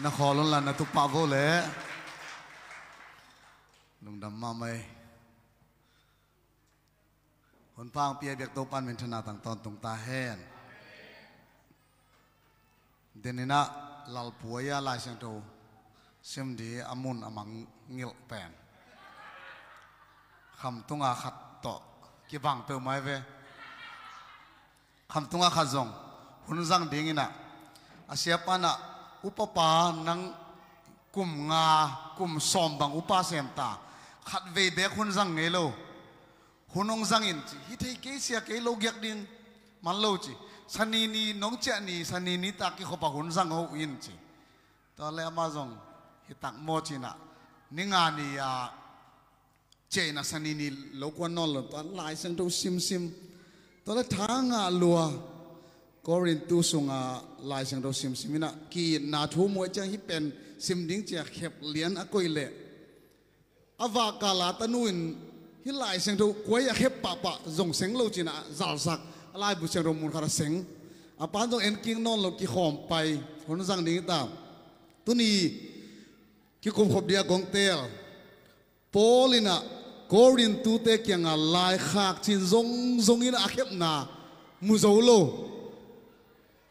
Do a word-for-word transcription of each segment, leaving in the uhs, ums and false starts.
Na khawl unla na tupah vo le. Lungdam mahmah ei. Hun pha hong pia biak Topan minthanna tang tawntung ta hen. Deninah Lalpuai a Lai Siangtho sim di a mun a mangngilh pen Khamtunga khat tawh kibang peuhmah hi ve. Khamtunga khat zong hun zang dinginah a siapanah upapa nang kum nga kum sawm bang upa sem ta, khat vei beek hun zang ngei lo. Hun hong zangin ci, hi thei kei sia kei lo giak ding man lo ci. Sanini nong ciah ni sanini tak kikhopah hun zang ho in ci. Tua le amah zong hi tak maw cinah ni nga ni a ciah inah sanini lo kuan nawn lo tua Lai Siangtho simsim. Tua le tha ngah lua Korintu sunga Lai Siangtho simsim inah ki-itna thu muai ciang hi pen sim ding cia khep lian a koih leh a vahkal a tanu in hi Lai Siangtho kuai a khep pahpah zong seng lo cinah zalsak a laibu siangtho mun khat a seng. A pan zong en kik nawn lo kikhawm pai hun zang ding hi ta. Tuni kikumkhop dia kong teel. Paul inah Korintute kiangah laikhak cin zongzong inah a khepna mu zo lo.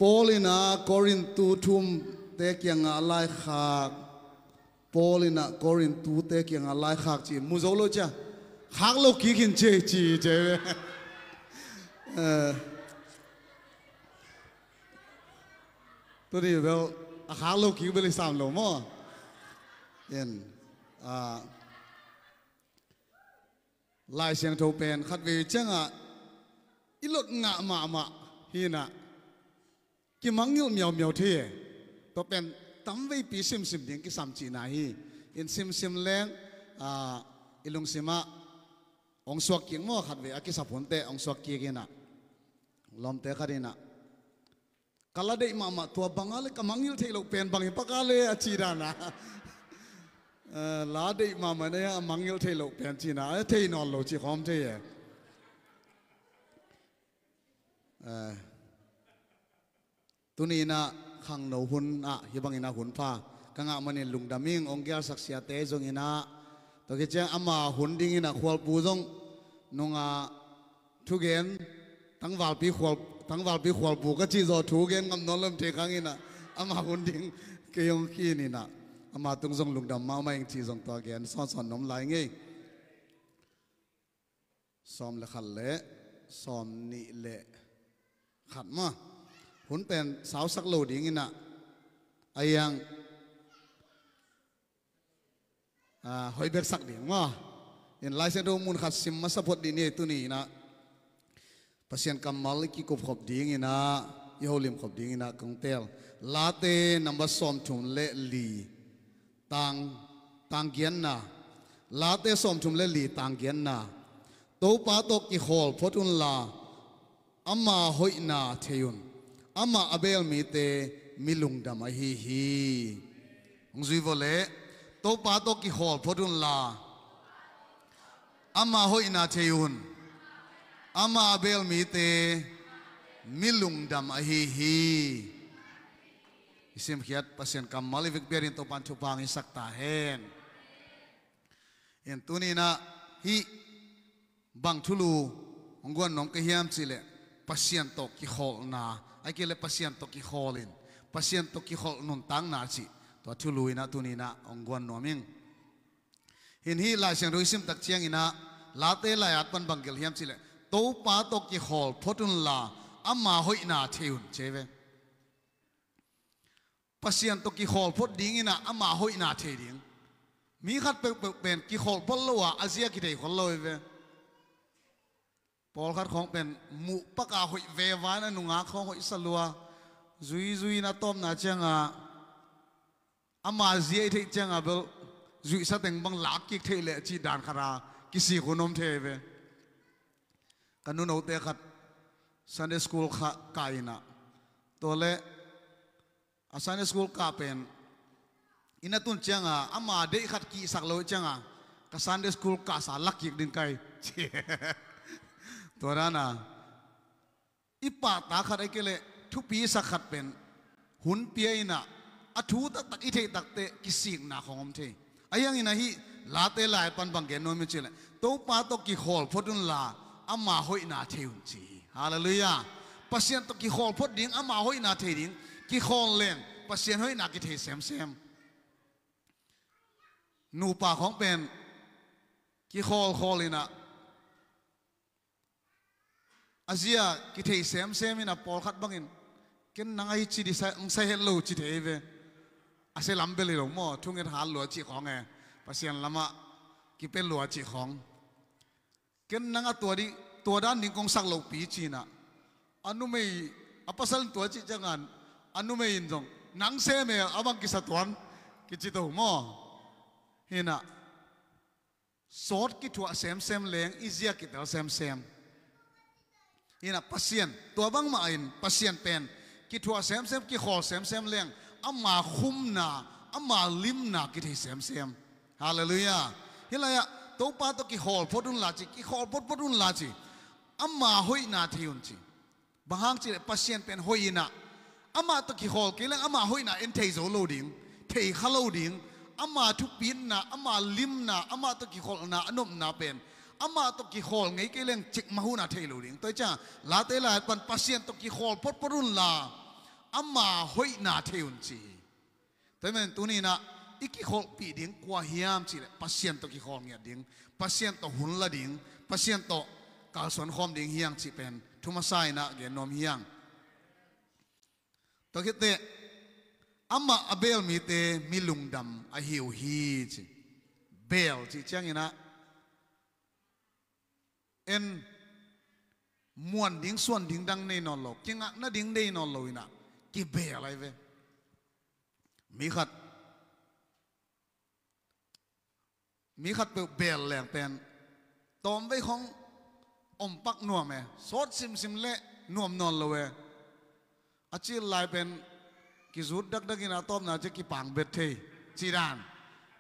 Paul inah Korintu thumte kiangah laikhak. Paul inah Korintute kiangah laikhak ci mu zo lo cia. Khak lo kik in ci ci ci ve. Eh, tuni bel a khak lo kik bel i sam lo maw? In, ah, Lai Siangtho pen khatvei ciangah i lot ngah mahmah hinah kimangngilh miaumiau thei e. Tua pen tamveipi simsim ding kisam cihna hi. In simsim leng, ah, i lungsimah hong suak kik maw, khatvei a kisap hunte hong suak kik inah lawmte khat inah ka la deih mahmah tua banga le ka mangngilh theih loh pen bang hi paka le a ci dana. Eh, la deih mahmah na a mangngilh theih loh pen cina a thei nawn lo ci khawm thei e. Eh, tuni inah khangno hun ah hi bangin a hun pha ka ngah manin lungdam ing. Hong gialsak siate zong inah tua khit ciang ama hun ding inah khualpu zong nungah thugen tangvalpi khual, tangvalpi khualpu ka cih zawh thugen ngam nawn lom thei khang inah ama hun ding kei hong khin inah ama tung zong lungdam mahmah ing cih zong tua gen sawnsawn nom lai ngei. Sawm le khat le sawm nih le khat mah hun pen sausak lo ding inah a iang ah, hoih beksak ding maw? In Lai Siangtho mun khat sim masa phot dih ni tuni inah Pasian kammal i kikupkhop ding inah i holimkhop ding inah kong teel. Late number sawmthum le li tang, tang gianna. Late sawmthum le li tang gianna. Topa tawh kikhawl phot unla ama hoihna thei un. Amah a beel mite mi lungdam ahi hi. Hong zui vawh leh Topa tawh kikhawl phot unla ama hoihna thei un. Amah a beel mite mi lungdam ahi hi. I simkhiat Pasian kammal i vekpi adingin Topan thupha hong hisak ta hen. In tuni inah hih bang thulu hong guan nuam ka hiam cihleh Pasian tawh kikholhna, ahih kei leh Pasian tawh kikholh in, Pasian tawh kikholh nuntakna cih tua thulu inah tuni inah hong guan nuam ing. Hin hih Lai Siangtho i simtak ciang inah Late lai-at pan bang gelh hiam cihleh Topa tawh kikhawl phot unla ama hoihna thei un ci hi ve. Pasian tawh kikhawl phot ding inah ama hoihna thei ding. Mi khat peuhpeuh pen kikhawl phot lo a a zia kithei khol lo hi ve. Pawlkhat khawng pen muh paka hoih veva in a nungak khawng hoih sa lua. Zuizui in a tawpna ciangah ama zia i theih ciangah bel zuihsa teng bang lak kik theih leh cih dan khat a kisik hun om thei hi ve. Ka nunote khat Sunday school kha kah inah tua leh a Sunday school kah pen inn a tun cianga ama deih khat kihsak lo cianga ka Sunday school kahsa lak kik ding kai. Tua dana i pahtak khat ahih kei leh thupi sak khat pen hun pia inah a thu taktak i theih takteh kisikna khong om thei. Ahi hangin ahi Late lai pan bang gen nuam i cih leh, Topa tawh kikhawl phot unla ama hoihna thei un ci hi. Halleluiah. Pasian tawh kikhawl phot ding, ama hoihna thei ding, kikhawl leng Pasian hoihna kithei semsem. Nupa khawng pen kikhawlkhawl inah a zia kithei semsem inah pawlkhat bangin ken nang ahi ci dih sa, sa het lo ci thei ve. A sia lam bel hi lo maw, thunget hat lua cih khawng e, Pasian lamah kipia lua cih khawng. Ken nang a tua dih, tua dan ding kong sak lopi cinah a numei, a pasal in tua cih ciangan a numei in zong nang sem e, a bang kisa tuan kici to maw. Hinah sawt kithuah semsem leng i zia kitel semsem. Hinah Pasian tua bangmah in Pasian pen kithuah semsem, kikhawl semsem leng ama khumna, ama limna kithei semsem. Halleluiah. Hih lai-ah Topa tawh kikhawl phot unla ci, kikhawl photphot unla ci, ama hoihna thei un ci. Bang hang cih leh Pasian pen hoih inah amah tawh kikhawl kei leng ama hoihna en thei zo lo ding, thei kha lo ding. Ama thupitna, ama limna, amah tawh kikholhna, a nopna pen amah tawh kikhawl ngei kei leng cikmah huhna thei lo ding. Tua hi ciang Late lai pan Pasian tawh kikhawl photphot unla ama hoihna thei un ci hi. Tua hi manin tuni inah i kikholhpih ding kua hiam cih leh Pasian tawh kikhawl ngiat ding, Pasian tawh hun la ding, Pasian tawh kalsuan khawm ding hi hang cih pen thu masa inah gen nuam hi hang. Tua khitteh amah a beel mite mi lungdam ahi uh hi ci. Beel cih cianginah en muan ding suan ding dang nei nawn lo, kingak nading nei nawn lo inah kibeel ahi ve. Mi khat, mi khat peuh beel leng pen tawmvei khong om pak nuam e, sawt simsim leh nuam nawn lo e. A cil lai pen kizut dakdakin a tawpna ciah kipang bet thei ci dan.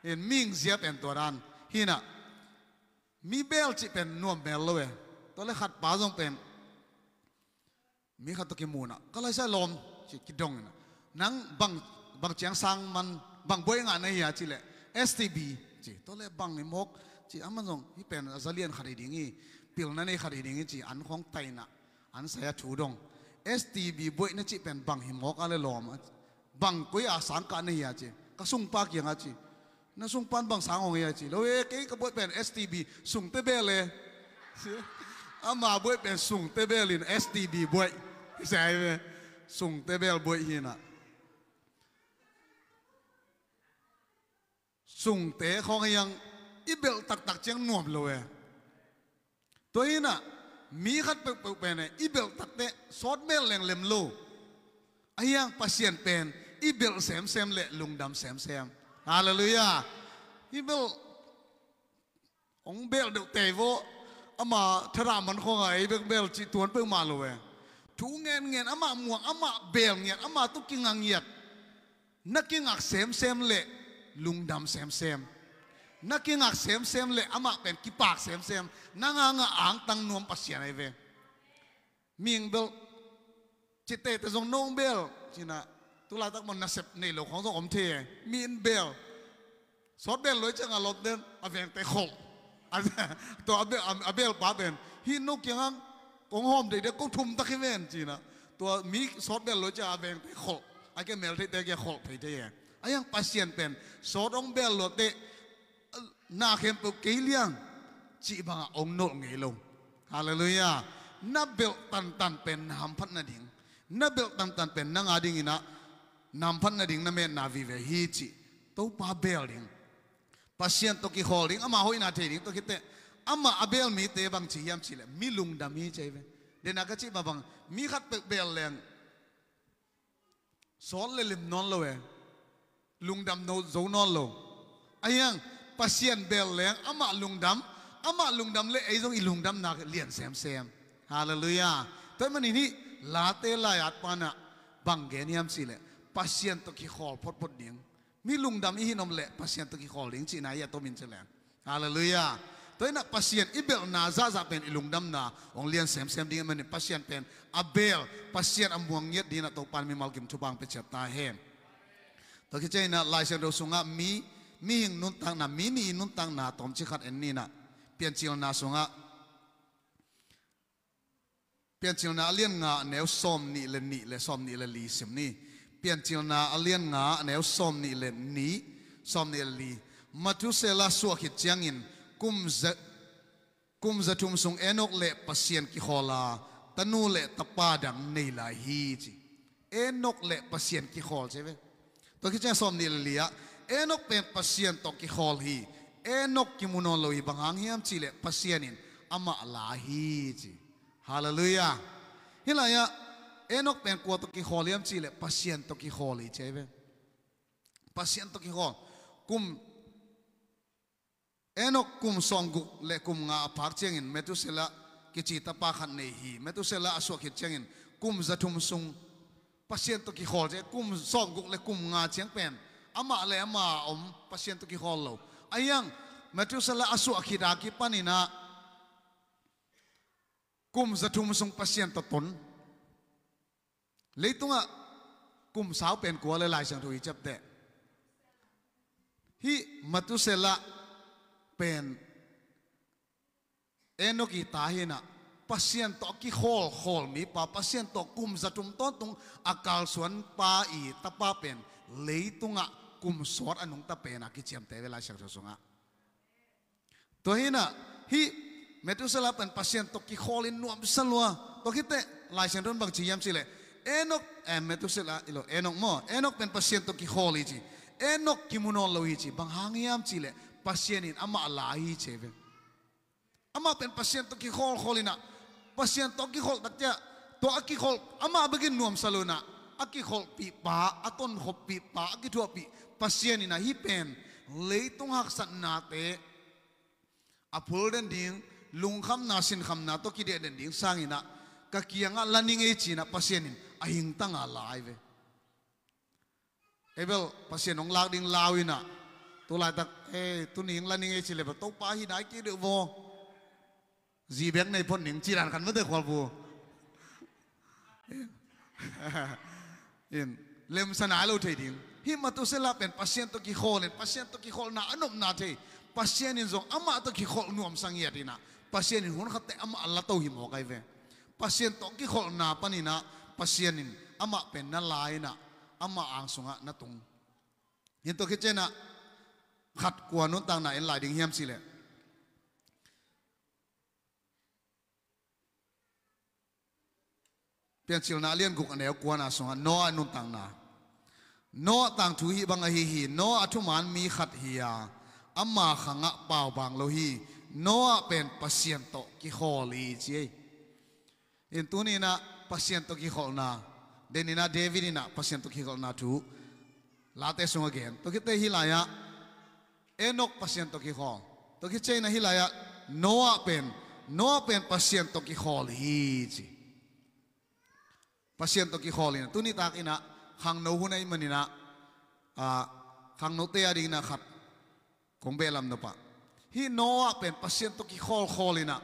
In mihing zia pen tua dan hinah mi beel cih pen nuam mel lo e. Tua le khat pa zong pen mi khat tawh kimunah ka laisai lawm ci kidong inah nang bang, bang ciang sang man, bang buai ngah na hi a cih leh S T B ci. Tua le bang hi mawk ci, aman zong hih pen a zalian khat hi ding hi, pilna nei khat hi ding hi ci, an khawng tainah an sai a thu dong. S T B buaih na cih pen bang hi mawk a le lawm a, bang koi a sang kah na hi a ci, ka sungpa kiangah ci. Na sungpan bang sang hong hi a ci. Lo e, kei ka buaih pen S T B sungte beel e. Ama buaih pen sungte beel in S T B buaih hi sa hi ve. Sungte beel buaih hinah sungte khawng hiang i belh taktak ciang nuam lo e. Tua hinah mi khat peuhpeuh pen e i belh takteh sawt belh lenglem lo. Ahi hang Pasian pen i belh semsem le lungdam semsem. Halleluiah. I belh hong belh deuh tei vaw, ama thadah man khawng a ei bek belh cih tuan peuhmah lo e. Thu ngenngen, amah muang, amah belh ngiat, amah tawh kingak ngiat. Na kingak semsem le lungdam semsem. Na kingak semsem le amah pen kipak semsem. Nang hangah angtang nuam Pasian ahi ve. Mihing belh cih teitei zong nong belh cinah tulaitak man nasep nei lo khawng zong om thei e. Mi in belh sawt belh luai ciangah lawp den a vengte kholh. Tua a belh, a belh pa pen hih no kiangah kong hawm deihde, kong thum tak hi ven cinah tua mi sawt belh luai ciangah a vengte kholh. A ke mel theite kia kholh thei thei e. Ahi hang Pasian pen sawt hong belh luateh na khempeuh kei liang cih bangah hong nolh ngei lo. Halleluiah. Na belh tantan pen na hamphat nading, na belh tantan pen nang a dinginah na hamphat nading na metna vive hi cih Topa belh ding, Pasian tawh kikhawl ding, ama hoihna thei ding. Tua khitteh amah a belh mite bang ci hiam cihleh mi lungdam hi ci ahi ve. Dena ka cih mah bang mi khat peuh belh leng sawt le lim nawn lo e. Lungdam no zo nawn lo. Ahi hang Pasian belh leng amah lungdam, amah lungdam le ei zong i lungdamna lian semsem. Halleluiah. Tua ahih manin hih Late lai-at panah bang gen hiam cihleh Pasian tawh kikhawl photphot ding. Mi lungdam i hi nuam leh Pasian tawh kikhawl ding cihna hi a tomin ci leng. Halleluiah. Tua inah Pasian i belhna zahzah pen i lungdamna hong lian semsem ding ahih manin Pasian pen a belh, Pasian a muang ngiat dinginah Topan mimal kim thupha hong pia ciat ta hen. Tua khit ciangin ah Lai Siangtho sungah mi, mihing nuntakna, mi nih nuntakna tawmcik khat en ni in ah, Piancilna sungah, Piancilna a lian nga a neu sawm nih le nih le sawm nih le li sim ni. Piancilna a lian nga a neu sawm nih le nih, sawm nih le li. Methuselah suah khit ciangin kum za, kum za thum sung Enok le Pasian kikhawl a, tanu le tapa dang nei lai hi ci. Enok le Pasian kikhawl ci ve. Tua khit ciang sawm nih le li ah, Enok pen Pasian tawh kikhawl hi. Enok kimu nawn lo hi, bang hang hiam cih leh Pasian in amah la hi ci. Halleluiah. Hih lai-ah Enok pen kua tawh kikhawl hiam cih leh Pasian tawh kikhawl hi ci ve. Pasian tawh kikhawl. Kum Enok kum sawmguk le kum nga a phak ciangin Methuselah kici tapa khat nei hi. Methuselah a suah khit ciangin kum za thum sung Pasian tawh kikhawl ci. Kum sawmguk le kum nga ciang pen amah le amah a om, Pasian tawh kikhawl lo. Ahi hang Methuselah a suah khit a kipanin ah kum za thum sung Pasian tawh ton. Leitungah kum sau pen kua le Lai Siangtho i ciapteh? Hih Methuselah pen Enok i ta hi in ah, Pasian tawh a kikhawl, khawl mipa, Pasian tawh kum za thum tawntung a kalsuan pa i tapa pen leitungah kum sawt a nungta pen a kiciamteh ve Lai Siangtho sungah. Tua hi in ah, hih Methuselah pen Pasian tawh kikhawl in nuamsa lua. Tua khit teh Lai Siangtho in bang ci hiam cih leh, Enok, eh, Methuselah hi lo, Enok maw, Enok pen Pasian tawh kikhawl hi ci. Enok kimu nawn lo hi ci. Bang hang hiam cih leh Pasian in amah la hi ci ve. Amah pen Pasian tawh kikhawl khawl in ah, Pasian tawh a kikholh tak ciang, tua a kikholh, amah bekin nuamsa lo in ah, a kikholhpih pa, a tonkhopih pa, a kithuahpih Pasian in ah hih pen leitung haksatnate a phul den ding, lungkhamna sinkhamna tawh kidiah den ding sangin ah ka kiangah la ning ei ci in ah Pasian in a hingtang a la hi ve. Ei bel Pasian hong lak ding lau in ah, tu laitak, eh, tuni hong la ning ei ci leh bel Topa hi nai kei deuh vaw. Zi bek nei phot ning ci dan khat mate khualpu. In, lemsa nai lo thei ding. Hih Methuselah pen Pasian tawh kikhawl in, Pasian tawh kikholhna a nopna thei. Pasian in zong amah tawh kikholh nuamsa ngiat in ah, Pasian in hun khatte amah a la to hi mawk ahi ve. Pasian tawh kikholhna panin ah Pasian in amah pen na la in ah, amah ang sungah na tung. Hih tua khit ciangin ah khat kua nuntakna en lai ding hiam cih leh, Piancilna a lian guk a neu kuana sungah Noah nuntakna. Noah tangthu hih bang ahi hi. Noah a thuman mi khat hi a, ama khangah paubang lo hi. Noah pen Pasian tawh kikhawl hi ci ei. In tuni in ah Pasian tawh kikholhna, den in ah David in ah Pasian tawh kikholhna thu Late sungah gen. Tua khit teh hih lai-ah Enok Pasian tawh kikhawl. Tua khit ciangin ah hih lai-ah Noah pen, Noah pen Pasian tawh kikhawl hi ci. Pasian tawh kikhawl in, tuni tak in ah khangno hun ahih manin ah, ah, khangnote a dingin ah khat kong beh lam nop ah, hih Noah pen Pasian tawh kikhawl khawl in ah,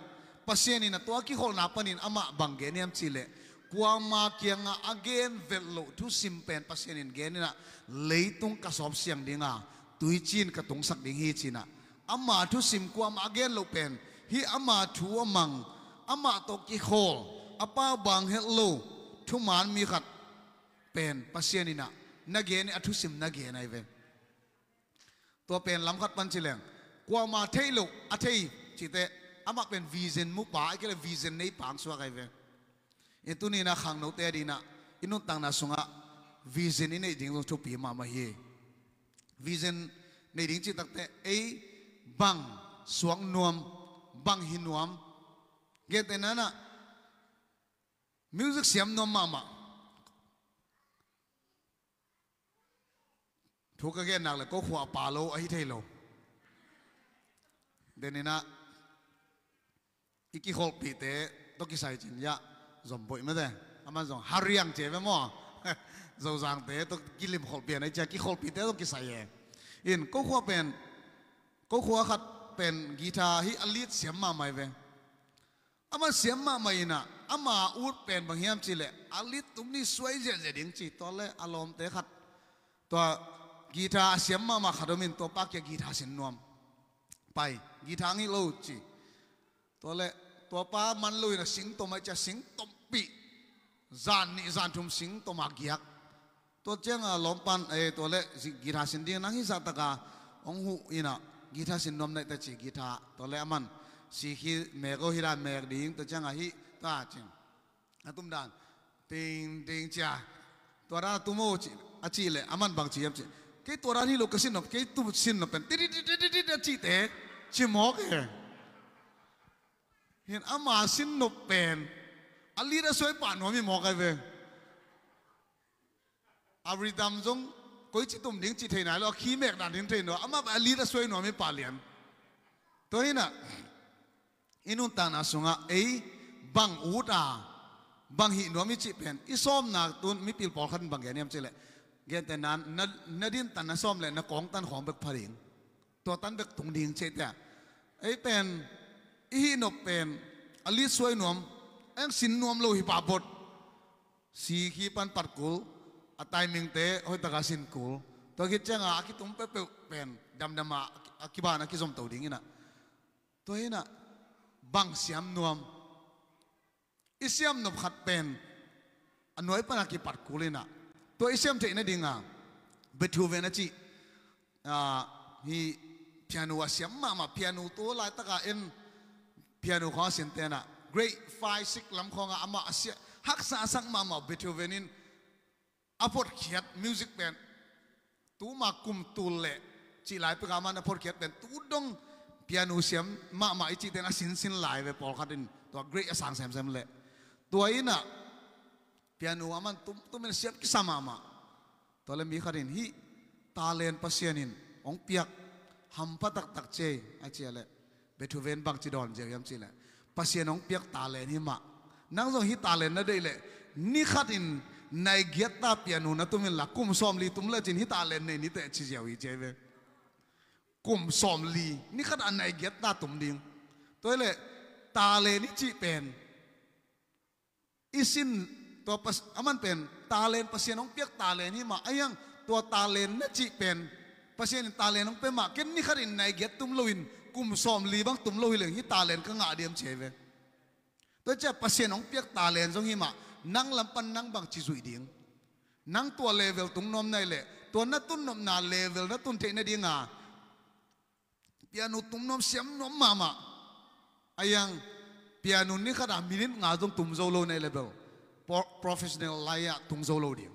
Pasian in ah tua kikholhna panin amah bang gen hiam cih leh, kuama kiangah a gen velh loh thusim pen Pasian in gen in ah, leitung ka sawp siang ding a, tuiciin ka tungsak ding hi ci in ah, ama thusim kuamah a gen loh pen, hih ama thu a mang, amah tawh kikhawl, a paubang het lo thuman mi khat pen Pasian in ah na gen, a thusim na gen ahi ve. Tua pen lam khat pan ci leng, kuama theih loh a thei cih teh, amah pen vision mupa, ahih kei leh vision neipa hong suak ahi ve. In tuni in ah khangnote a dingin ah i nuntakna sungah vision i neih ding zong thupi mahmah hi. Vision neih ding cih tak teh ei bang suak nuam, bang hi nuam, gentehna in ah music siam nuam mahmah. Thu ka gen nak leh ko khua a pa lo ahi thei lo. Den in ah i kikholhpihte tawh kisai cin, ya, Zomboih mate, aman zong Hariang ci ve maw. Zozangte tawh kilim kholhpih a, na i cia kikholhpihte tawh kisai e. In ko khua pen, ko khua khat pen guitar hih a lead siam mahmah hi ve. Aman siam mahmah in ah, ama ut pen bang hiam cih leh, a lead tum ni suai ziahziah ding ci, tua leh a lawmte khat, tua guitar a siam mahmah khat om in, tua pa kiang guitar sin nuam. Pai, guitar ngih lo ci. Tua leh tua pa man lo in a sing tom, a ci a sing tompih. Zan nih zan thum sing tom a giak. Tua ciang a lawmpan, eh, tua leh zi-, guitar sin ding nang hi zahtak a hong huh in a, guitar sin nuam naih ta ci, guitar. Tua leh aman, si khi mek o, hi dan mek ding, tua ciang a hih ta cing. A tum dan, ting, ting ci a. Tua dan a tum o ci, a cih leh, aman bang ci hiam cih. Kei tua dan hi lo ka sin nop, kei tu sin nop pen, ti, ti, ti, a cihte, ci mawk e. Hin ama sin nop pen, a lead a suai pah nuam hi mawk ai ve. A rhythm zong koici tum ding cih thei nai lo, a key mek dan ding thei nai lo, amah a lead a suai nuam hi pah lian. Tua hi in a, i nuntakna sungah ei bang ut a, bang hih nuam i cih pen, i sawmna tun mipil pawlkhat in bang gen hiam cih leh, gentehna, na, na din tan na sawm leh na kawng tan khawng bek pha ding. Tua tan bek tung ding ci ei te. Ei pen, i hih nop pen, a lead suai nuam, a hang sin nuam lo hi pah bot. Si khi pan pat kul, a timing te hoih taka sin kul. Tua khit ciang a, a kitum peuhpeuh pen, damdam a, a kiban a kizom to ding in a. Tua hi in a, bang siam nuam. I siam nop khat pen, a nuai pan a kipat kul in a. Tua i siam theih nading a, Beethoven a cih, ah, hi piano a siam mahmah, piano tu laitak a en, piano khawng a sin te in a, grade five, six lam khawng a amah a sia, haksa a sak mahmah Beethoven in, a photkhiat music pen, tuma kum tul leh, cih lai pek a man a photkhiat pen, tu dong piano siam mahmah i cih ten a sinsin lai ve pawlkhat in, tua grade a sang semsem leh. Tua in a, piano a man tum, tum in a siam kisa mahmah. Tua leh mi khat in hih talent Pasian in hong piak hampha taktak ci ei, a ci a leh. Beethoven bang ci dawn ziau hiam cih leh, Pasian hong piak talent hi mah. Nang zong hih talent na deih leh, ni khat in nai giat ta piano na tum in la, kum sawmli tum leh cin hih talent nei ni teh ci ziau hi ci ei ve. Kum sawmli, ni khat a nai giat ta tum ding. Tua hi leh, talent i cih pen, i sin, tua pas-, aman pen, talent Pasian hong piak talent hi mah, a hiang tua talent na cih pen, Pasian in talent hong pia mah, ken ni khat in nai giat tum lo in, kum sawmli bang tum lo hi leng, hih talent ka ngah diam ci ei ve. Tua ciah Pasian hong piak talent zong hi mah, nang lam pan nang bang ci zuih ding. Nang tua level tung nuam nai leh, tua na tun nopna level na tun theih nading a, piano tum nuam siam nuam mahmah. A hiang piano ni khat a minute nga zong tum zo lo nei leh bel, pro-, professional lai ah tung zo lo ding.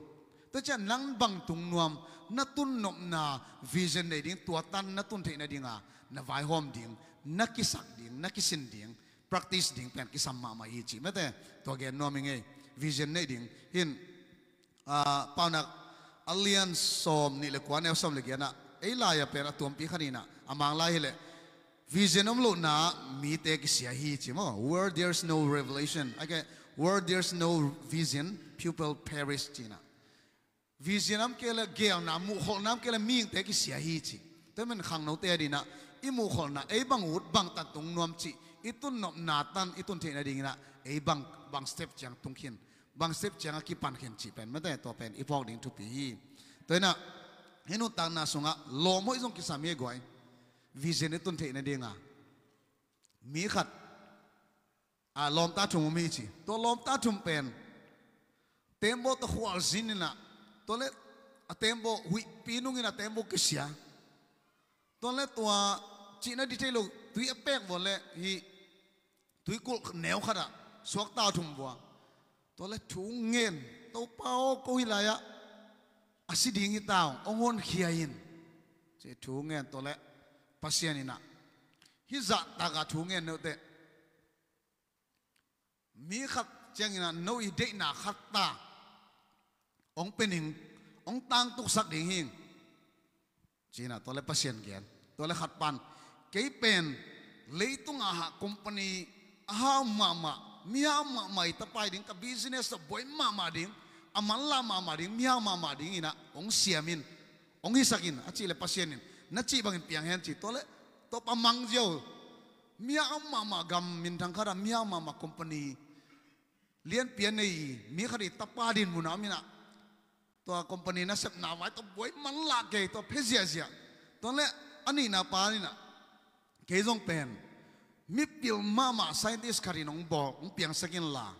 Tua ciah nang bang tung nuam, na tun nopna vision nei ding, tua tan na tun theih nading a, na vaihawm ding, na kisak ding, na kisin ding, practice ding pen kisam mahmah hi cih mate, tua gen nuam hi ngei, vision nei ding. Hin, ah, Paunak a lian sawm nih leh kua, neu sawm leh giat ah, ei lai ah pen a tuampi khat in a, a Mang lai hi leh, vision om lohna mite kisia hi ci maw. Where there's no revelation, okay, where there's no vision, people perish ci in a. Vision om kei leh, geelna, muhkholhna om kei leh, mihingte kisia hi ci. Tua hi man khangnote a ding in a, i muhkholhna, ei bang ut, bang tan tung nuam cih, i tun nopna tan i tun theih nading in a, ei bang, bang step ciang tung khin, bang step ciang a kipan khin cih pen mate, tua pen i phawk ding thupi hi. Tua hi in a, hih nuntakna sungah lawm hoih zong kisam hi guai. Vision i tun theih nading a, mi khat, a, lawmta thum om hi ci. Tua lawmta thum pen, tembaw tawh khualzin in a, tua leh a tembaw huihpi nung in a tembaw kisia. Tua leh tua cihna ding thei lo, tui a pek vua leh hih tuikulh neu khat ah suakta thum vua. Tua leh thu ngen, Topa aw, ko hih lai ah a si ding hi ta ung, hong honkhia in, ci thu ngen. Tua leh Pasian in a, hih zahtak a thu ngen neuteh, mi khat ciangin a no i deihna khat ta hong pia ning, hong tangtuksak ding hi ing, ci in a, tua leh Pasian gen. Tua leh khat pan, kei pen leitung a hah company a hau mahmah, mihau mahmah i tapai ding, ka business tawh buai mahmah ding, a manlah mahmah ding, mihau mahmah ding in a hong siam in, hong hisak in, a cih leh Pasian in, na cih bangin piang hen ci. Tua leh, tua pa mang ziau, mihau mahmah gam minthang khat ah, mihau mahmah company lianpi a nei, mi khat i tapa din mun ah om in a, Tua company nasepna vai tawh buai manlah kei, tua phe ziahziah. Tua le a nihna pa in ah, kei zong pen mipil mahmah scientist khat in hong bawl, hong piangsak inla,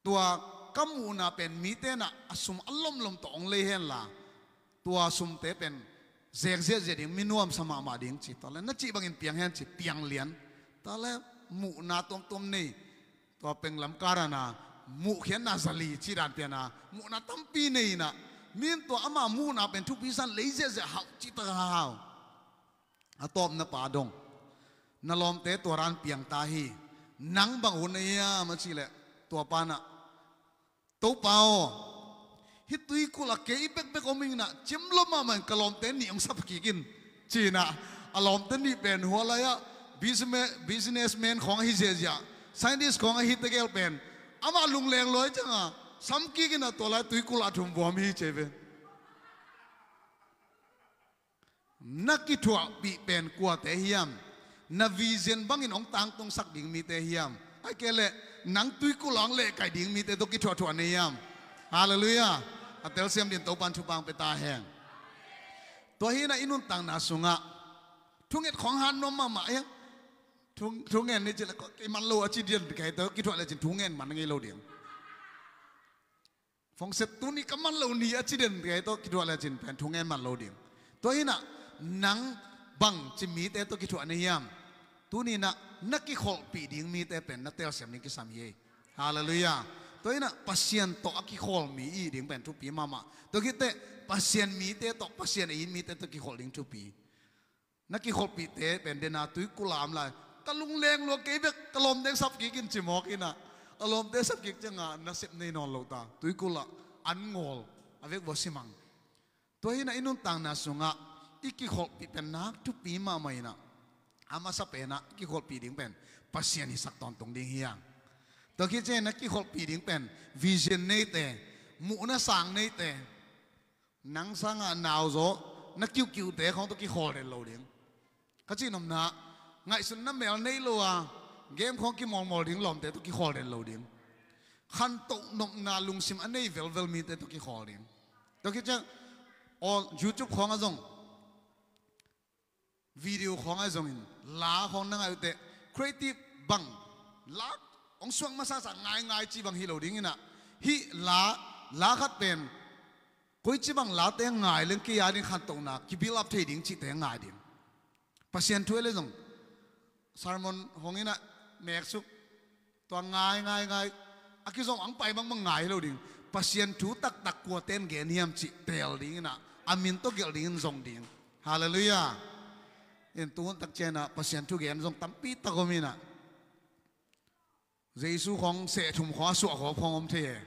tua ka muhna pen mite in ah a sum a lomlom tawh hong lei henla, tua sumte pen zek ziahziah ding, mi nuamsa mahmah ding ci. Tua le na cih bangin piang hen ci, piang lian. Tua le muhna tuamtuam nei, tua penglam kar a na muhkhiatna zali cih dan pian a, muhna tampi nei in ah, mi in tua ama muhna pen thupi san lei ziahziah, hau cihtak a hau. A tawpna pa dong, na lawmte tua dan piang ta hi, nang bang hun na hiam a cih leh, tua pa in ah, Topa aw, hih tuikulh ah kei bekbek om ing in ah, ciamlua mahmah in ka lawmte nih hong sap kik in, ci in ah, a lawmte nih pen hua lai-ah businessman khawng ahi ziahziah, scientist khawng ahi tegel pen, amah lungleng lua hi ciangah sam kik in ah, tua lai tuikulh ah thum vuam hi ci ve. Na kithuahpih pen kuate hiam? Na vision bangin hong tangtungsak ding mite hiam? Ahih kei leh nang tuikulh ah hong lehkaih ding mite tawh kithuahthuah na hiam? Halleluiah. A telsiam dingin Topa'n thupha hong pia ta hen. Tua hi in ah i nuntakna sungah thunget khawng hat nuam mahmah hiam? Thu, thungen ni cih leh, kei man lo a ci dian, kei tawh kithuah lecin thungen man ngei lo ding. Phone set tuni ka man lo ni a ci den kei tawh kithuah lecin pen thungen man lo ding. Tua hi in ah nang bangci mite tawh kithuah na hiam? Tuni in ah na kikholhpih ding mite pen na telsiam ding kisam hi. Halleluiah. Tua hi in ah Pasian tawh a kikholh mi i hih ding pen thupi mahmah. Tua khit teh Pasian mite tawh, Pasian a it mite tawh kikholh ding thupi. Na kikholhpihte pen den a tuikulh ah om lai. Ka lungleng lua, kei bek ka lawmte sap kik in ci mawk in ah, a lawmte sap kik ciangah nasep nei nawn lo ta, tuikulh ah an ngawl, a vekpi ah si mang. Tua hi in ah i nuntakna sungah i kikholhpih pen nak thupi mahmah in ah, a masa pen ah i kikholhpih ding pen Pasian hisak tawntung ding hi hang. Tua khit ciangin na kikholhpih ding pen vision neite, muhna sang neite, nang sangah nauzaw na kiuhkiuhte khawng tawh kikholh den lo ding. Ka cih nopna, ngaihsutna mel nei lo a, game khawng kimawlmawl ding lawmte tawh kikholh den lo ding. Khantoh nopna lungsim a nei velvel mite tawh kikholh ding. Tua khit ciang, aw, YouTube khawngah zong, video khawngah zongin, la khawng na ngaih uh teh, creative bang, la hong suak masasa ngaingai cih bang hi lo ding in ah, hih la, la khat pen koici bang late ngai leng kei a ding khantohna ki build up thei ding cihte ngai ding. Pasian thu ei le zong, sermon hong in ah, meksuk, tua ngai ngai ngai, a kizom ang pai bangbang ngai hi lo ding. Pasian thu taktak kuate'n gen hiam cih teel ding in ah, a min tawh gelh dingin zong ding. Halleluiah. In tuhun tak ciangin ah Pasian thu gen zong tampi tak om in ah, Jesu khawng seh thum khawng a suah khawng om thei e.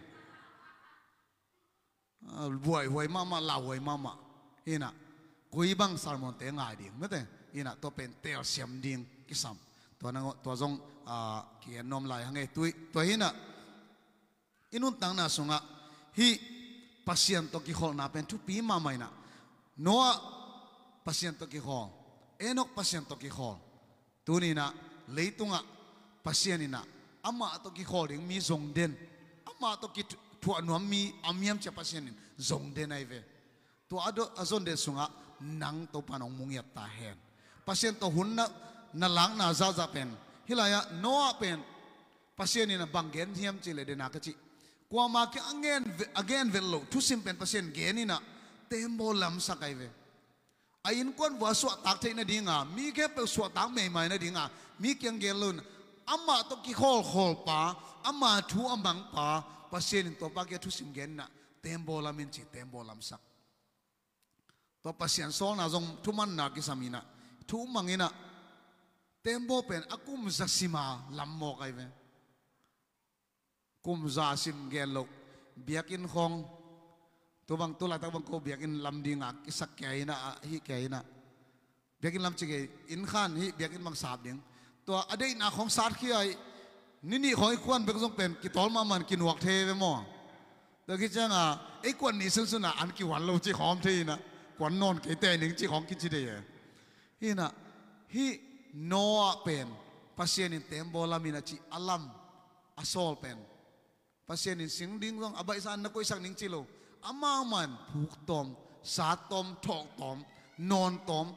A, buaihuai mahmah, lauhuai mahmah. Hi in ah, koi bang sermonte ngai ding, mate. Hi in ah, tua pen telsiam ding kisam. Tua nangawn, tua zong, a, ki-en nuam lai hang e. Tua hi in ah, i nuntakna sungah hih Pasian tawh kikholhna pen thupi mahmah in ah. Noah Pasian tawh kikholh. Enoch Pasian tawh kikholh. Tuni in ah leitungah Pasian in ah amah tawh kikholh ding mi zong den, amah tawh kithuah nuam mi a miam cia Pasian in zong den ahi ve. Tua a do-, a zon den sungah nang Topa'n hong mu ngiat ta hen. Pasian tawh hun na, na lakna zahzah pen, hih lai-ah Noah pen Pasian in ah bang gen hiam cih leh, den a ka cih, kuamah kiang a gen ve-, a gen vet loh thusim pen Pasian gen in ah tembaw lamsak ahi ve. A innkuan vua suahtak theih nadinga, mi khempeuh suahtak meimai nadinga, mi kiang gen lo in, amah tawh kikholhkholhpa, ama thu a mangpa, Pasian in tuapa kiang thusim gen in ah, tembaw lam in ci, tembaw lamsak. Tua Pasian sawlna zong thumanna kisam in ah, thu mang in ah, tembaw pen a kum za sima lam mawk ahi ve. Kum za sim gen loh, biakinn khawng, tu bang, tu laitak bang ko biakinn lam dingah kisak kia in ah, hih kia in ah. Biakinn lam ci kei, inn khan hih biakinn bang sap ding. Tua a deihna khawng satkhia hi, ni nih khawng i kuan bek zong pen kitawl mahmah in kinuak thei ve maw. Tua khit ciangah, ei kuan ni sunsun ah an kihuan lo cih khawng om thei in ah, kuan nawn kei teh ning cih khawng kici thei e. Hi in ah, hih Noah pen Pasian in tembaw lam in a cih a lam, a sawl pen, Pasian in sing ding zong a baihsa in na koihsak ning ci lo. Amau man phuk tawm, sat tawm, thawh tawm, nawn tawm.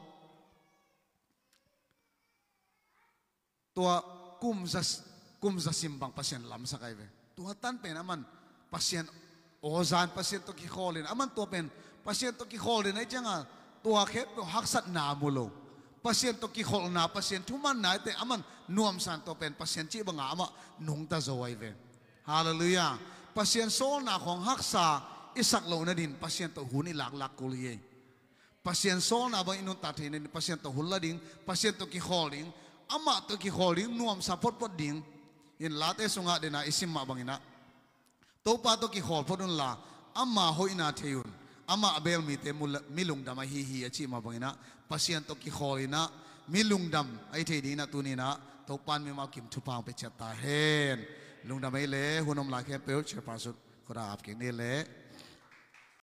Tua kum za, kum za sim bang Pasian lamsak ahi ve. Tua tan pen aman Pasian aw zan Pasian tawh kikhawlin, aman tua pen Pasian tawh kikhawl den ahi cianga tua khempeuh haksatna mu lo. Pasian tawh kikholhna, Pasian thumanna ite aman nuamsan tua pen Pasian cih banga amah nungta zo ahi ve. Halleluiah. Pasian sawlna khawng haksa i sak loh nadin Pasian tawh hun i laklak kul hi ei. Pasian sawlna bang i nuntak theih nadin Pasian tawh hun la ding, Pasian tawh kikhawl ding, amah tawh kikhawl ding, nuamsa photphot ding. In Late sungah dena i sim mah banginah Topa tawh kikhawl phot unla ama hoihna thei un. Amah a bel mite mi lungdam ahi hi a cih mah banginah Pasian tawh kikhawl inah mi lungdam ahi thei dinginah tuninah Topa in mimal kim thupha hong pia ciat ta hen. Lungdam ei le hun om lai khempeuh chairperson khuda ap kik ni le.